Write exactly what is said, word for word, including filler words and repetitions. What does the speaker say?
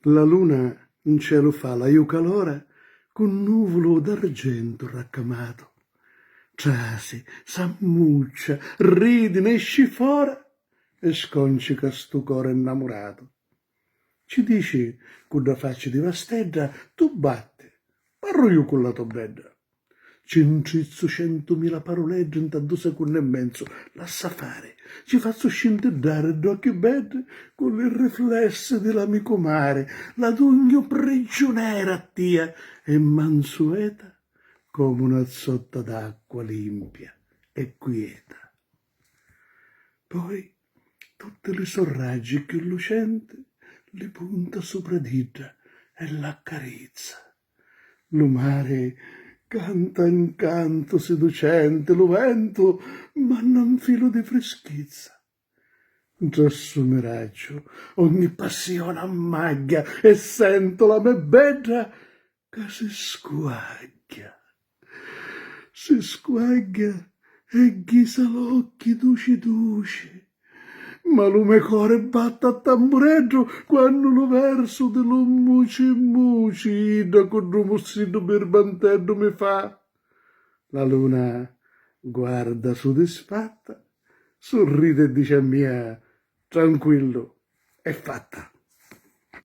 La luna 'n celu fa la jucalora cu nuvulu d'argentu raccamatu. Trasi, s'ammuccia, ridi, nesci fora e sconcica stu cori nnamuratu. Ci dici cu dda facci di vastedda tu batti, parru ju cu la to bedda. Ci ntrizzu centumila paruleddi nta ddu secunnu e menzu, lassa fari, ci fazzu scintiddari dd'occhi beddi cu li riflessi di l'amicu mari, la dugnu prigiunera a tia e mansueta comu na zotta d'acqua limpia e quieta. Poi tutti li so raggi cchiù lucenti li punta supra d'idda e l'accarizza. Lu mari canta 'n cantu siducenti, lu ventu manna 'n filu di frischizza. Ntra ssu miraggiu ogni passioni ammagghia e sentu la me bedda ca si squagghia. Si squagghia e ghisa l'occhi duci duci. Ma lu me cori batti a tambureddu quannu lu versu di lu muci muci idda cu ddu mussiddu birbanteddu mi fa. La luna guarda sudisfatta, surridi e dici a mia: tranquillu, è fatta.